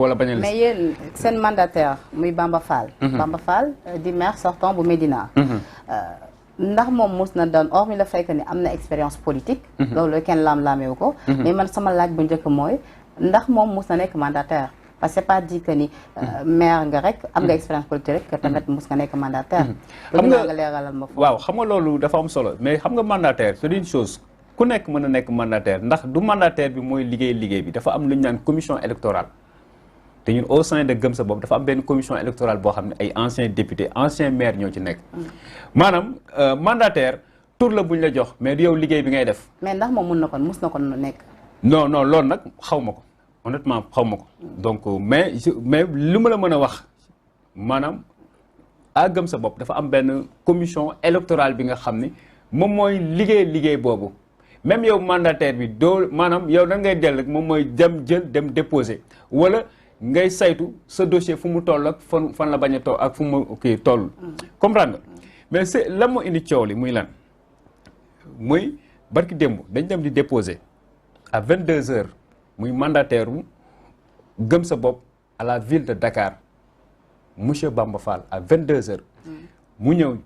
wala bañ a liste. mais yéen seen mandataire muy Bamba Fall. Bamba Fall di maire sortant bu Médina. ndax moom mus na doon hormis le fait que ni am na expérience politique. loolu kenn laam-laamewu ko. mais man sama laaj bu njëkk mooy ndax moom mus na nekk mandataire. parce que c'est pas dit que ni maire nga rek am nga expérience politique rek que tamit mus nga nekk mandataire. xam nga leeralal ma foofu. waaw xam nga loolu dafa am solo mais xam nga mandataire c'est une chose ku nekk mën a nekk mandataire ndax du mandataire bi mooy liggéey bi dafa am lu ñu naan commission électorale. te ñun au sein de Gëm Sa Bopp dafa am benn commission électorale boo xam ne ay anciens députés anciens maires ñoo ci nekk. maanaam mandataire tur la bu ñu la jox mais du yow liggéey bi ngay def. mais ndax moom mus na ko nekk. non loolu nag xaw ma ko honnêtement xaw ma ko. donc mais li ma la mën a wax maanaam à Gëm Sa Bopp dafa am benn commission électorale bi nga xam ni moom mooy liggéey boobu même yow mandataire bi doo maanaam yow nan ngay del rek moom mooy dem déposer wala. ngay saytu sa dossier fu mu toll ak fan la bañ a toll ak fu mu kii toll. comprendre nga mais c'est lan moo indi coow li muy lan muy barki démb dañ dem di déposer à 22h muy mandataire u Gëm Sa Bopp à la ville de Dakar monsieur Bamba Fall à 22h. mu ñëw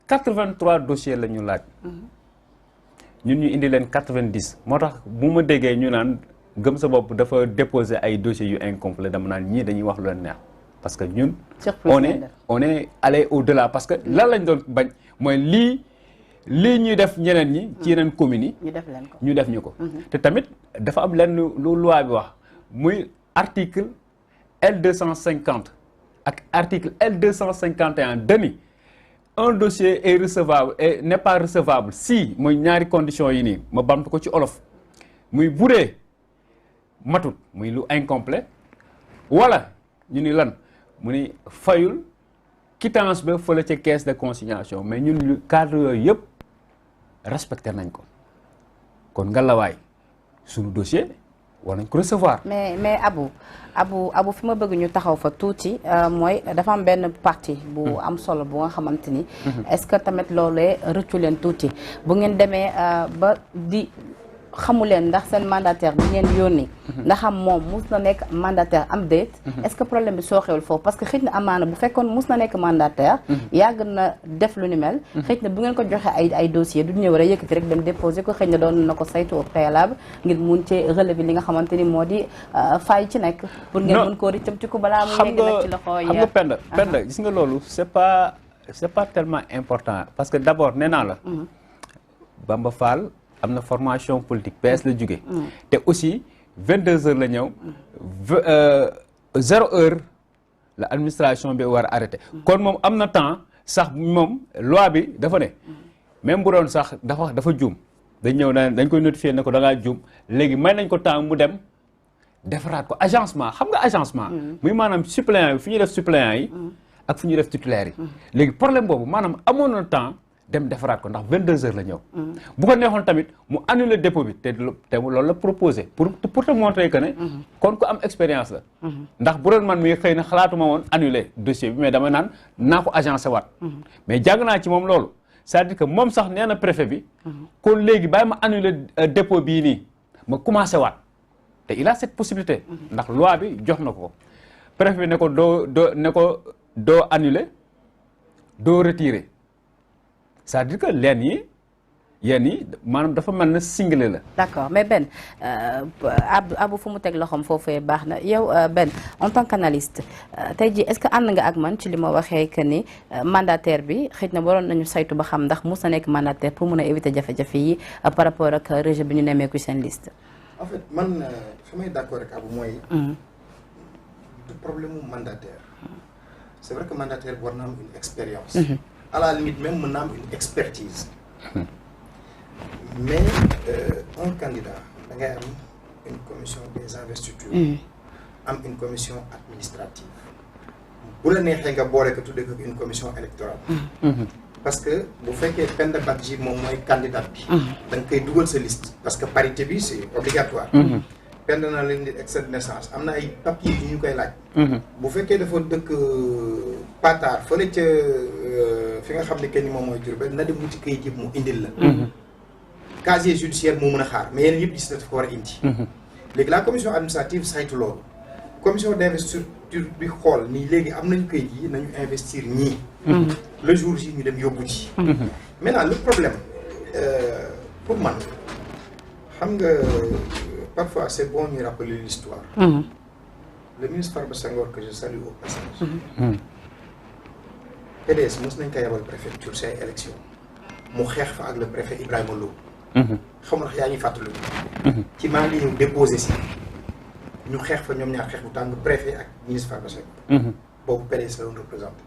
83 dossiers la ñu laaj. ñun ñu indi leen 90 moo tax bu ma déggee ñu naan. Gëm Sa Bopp dafa déposer ay dossiers yu incomplet dama naan ñii dañuy wax lu leen neex parce que ñun on est allé au-delà parce que lan lañ doon bañ mooy lii ñuy def ñeneen ñi ci yeneen communes yi ñu def ñu ko te tamit dafa am lenn lu loi bi wax muy article L250 ak article L251 dani un dossier est recevable et n'est pas recevable si mooy ñaari conditions yi nii ma bamtu ko ci olof muy buree matut muy lu incomplet wala ñu ni lan mu ni fayul quittance ba fële ca caisse de consignation mais ñun lu cadre yooyu yëpp respecté nañ ko kon ngalawaay suñu dossier war nañ ko recevoir. mais Abou fi ma bëgg ñu taxaw fa tuuti mooy dafa am benn parti bu am solo bu nga xamante ni. est-ce que tamit loolee rëccu leen tuuti bu ngeen demee ba di. xamu leen ndax seen mandataire bi ngeen yónni ndax am moom mus na nekk mandataire am déet est-ce que problème bi soo xewul foofu parce que xëy na amaana bu fekkoon mus na nekk mandataire yàgg na def lu ni mel xëy na bu ngeen ko joxe ay dossier du ñëw rek yëkkati rek dem déposer ko xëy na doon na ko saytu au préalable ngir mun ci relever li nga xamante ni moo di fay ci nekk pour ngeen mun koo rëccam ci ko balaa mu nekk nag ci loxo yi xam nga penda gis nga loolu c'est pas tellement important parce que d'abord nee naa la Bamba Fall am na formation politique PS la jóge te aussi 22h la ñëw 0h la administration bi war a arrêté kon moom am na temps sax moom loi bi dafa ne même bu doon sax dafa juum dañ ñëw na dañ koy notifier ne ko da ngaa juum léegi may nañ ko temps mu dem defaraat ko agencement xam nga agencement muy maanaam suppléant yi fi ñuy def suppléant yi ak fi ñuy def titulaire yi léegi problème boobu maanaam amoon na temps dem defaraat ko ndax 22h la ñëw. bu ko neexoon tamit mu annuler dépôt bi te loolu la proposé pour te montrer que ne. kon ku am expérience la. ndax bu doon man mi xëy na xalaatuma woon annuler dossier bi mais dama naan naa ko agencé waat. mais jàng naa ci moom loolu c'est-à-dire que moom sax nee na préfet bi. kon léegi bàyyi ma annuler dépôt bii nii ma commencé waat te il a cette possibilité. ndax loi bi jox na ko préfet bi ne ko doo annuler doo retirer. c'est-à-dire que yéen yi maanaam dafa mel na single la. d'accord mais Ben Abou fu mu teg loxoom foofee baax na yow Ben en tant qu'analyste tey jii est-ce que ànd nga ak man ci li ma waxee que ni mandataire bi xëy na waroon nañu saytu ba xam ndax mus na nekk mandataire pour mun a éviter jafe-jafe yi par rapport ak rejet bi ñu nemmeeku seen liste. en fait man fi may d'accord ak Abou mooy. du problème mu mandataire. c'est vrai que mandataire war na am une expérience. à la limite même mën na am une expertise. mais un candidat da ngay am une commission des investitures. am une commission administrative. bu la neexee nga boole ko tuddee ko une commission électorale. parce que bu fekkee Penda Badji moom mooy candidat bi. da nga koy dugal sa liste. parce que parité bi c'est obligatoire. Penda na leen di extrait de naissance am na ay papiers yu ñu koy laaj. bu fekkee dafa dëkk Patar fële ca fi nga xam ne kenn moom mooy Diourbel na dem wuti kayit yëpp mu indil la. casier judiciaire moo mën a xaar mais yeneen yëpp gis na dafa ko war a indi. léegi la commission administrative saytu loolu commission d'investiture bi xool nii léegi am nañu kayit yi nañu investir ñii. le jour ji ñu dem yóbbu ci. maintenant le problème pour man xam nga parfois c'est bon ñu rappeler l'histoire. Le ministre Farba Senghor que je salue au passage. PDS mos nañ ko yabal préfecture say élection mu xeex fa ak le préfet Ibrahima Lo. xam nga yaa ngi fàttali. ci maa ngi ñëw déposé si. ñu xeex fa ñoom ñaar xeex bu tàng préfet ak ministre Farba Senghor. boobu PDS la doon représenté.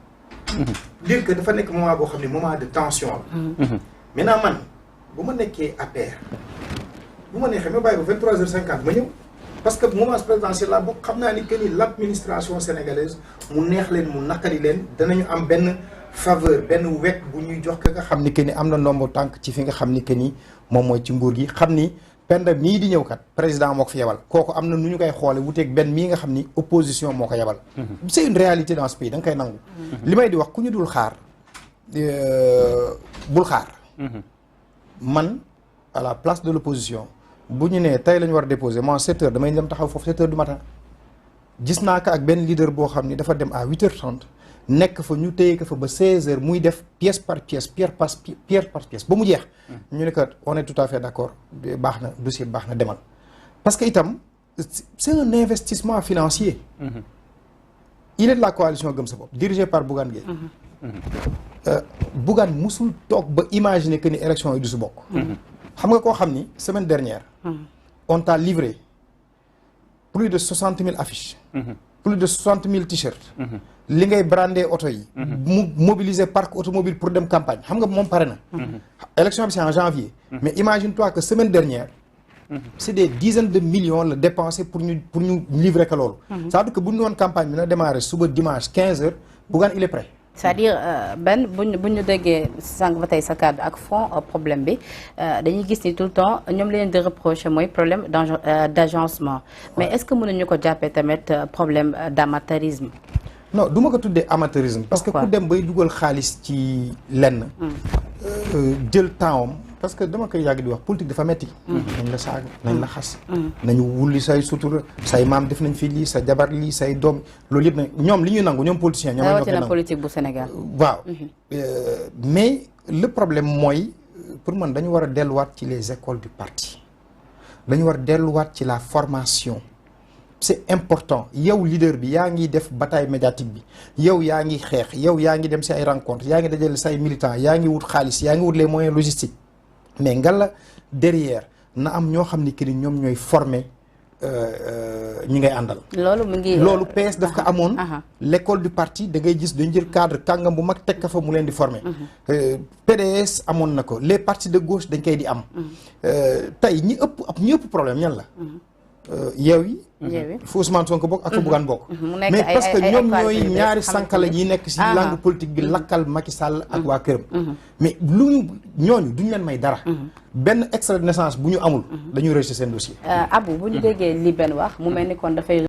dire que dafa nekk moment boo xam ne moment de tension la. maintenant man bu ma nekkee APR bu ma neexee ma bàyyi ba 23h50 ma ñëw. parce que moment présidentiel la bokk xam naa ni que ni l'administration sénégalaise mu neex leen mu naqari leen danañu am benn faveur benn wekk bu ñuy jox ka nga xam ni que ni am na ndombo tànk ci fi nga xam ni que ni moom mooy ci nguur gi xam ni Penda mii di ñëw kat président moo ko fi yebal kooku am na nu ñu koy xoole wuteeg benn mii nga xam ni opposition moo ko yebal. c'est une réalité dans ce pays da nga koy nangu. li may di wax ku ñu dul xaar bul xaar. man à la place de l'opposition bu ñu nee tey la ñu war a déposer moi 7 heures damay dem taxaw foofu 7 heures du matin gis naa ko ak benn leader boo xam ni dafa dem à 8h30 nekk fa ñu téye ko fa ba 16h muy def pièce par pièce pierre par pièce ba mu jeex. ñu ne que on est tout à fait d'accord baax na dossier baax na demal. parce que itam c'est un investissement financier. il est de la coalition Gëm Sa Bopp dirigé par Bougane Gueye. Bougane musul toog ba imaginer que ni élection yi du su bokk. xam nga koo xam ni semaine dernière. on t'a livré plus de 60 000 affiches. plus de 60 000 t-shirts. li ngay brandé oto yi. mu mobiliser parc automobile pour dem campagne xam nga moom pare na. élection bi c'est en janvier. mais imagine-toi que semaine dernière. c'est des dizaines de millions la dépensé pour ñu livrer que loolu. ça veut dire que bu ñu doon campagne bi na démarrer suba dimanche 15h Bougane il est prêt. c'est-à-dire Ben bu ñu déggee sànq ba tey sa kàddu ak fond problème bi dañuy gis ni tout le temps ñoom la leen di reprocher mooy problème d'agencement mais est-ce que mënuñu ko jàppee tamit problème d'amateurisme. non du ma ko tuddee amateurisme. parce que ku dem bay dugal xaalis ci lenn. jël temps am parce que dama koy yàgg di wax politique dafa metti nañ la saaga nañ la xas. nañu wulli say sutura say maam def nañ fi lii sa jabar lii say doom loolu yëpp nag ñoom li ñuy nangu ñoom politiciens. ñoom ñoo koy nangu politique bu Sénégal. waaw mais le problème mooy pour man dañu war a delluwaat ci les écoles du parti dañu war a delluwaat ci la formation. c'est important yow leader bi yaa ngi def bataille médiatique bi yow yaa ngi xeex yow yaa ngi dem ci ay rencontres yaa ngi dajale say militants yaa ngi wut xaalis yaa ngi wut les moyens logistiques mais nga la derrière na am ñoo xam ni que ni ñoom ñooy former ñi ngay àndal. loolu PS daf ko amoon. l'école du parti da ngay gis dañu jël cadre kàngam bu mag teg ka fa mu leen di former. PDS amoon na ko les partis de gauche dañ koy di am. tey ñi ëpp problème ñan la. Yewwi fu Ousmane Sonko bokk ak fu Bougane bokk mais parce que ñoom ñooy ñaari sànkala yi nekk ci langue politique bi lakkal Macky Sall ak waa këram mais ñooñu duñu leen may dara benn extrait de naissance bu ñu amul dañuy rejeter seen dossier. Abou bu ñu déggee li benn wax mu mel ni kon dafay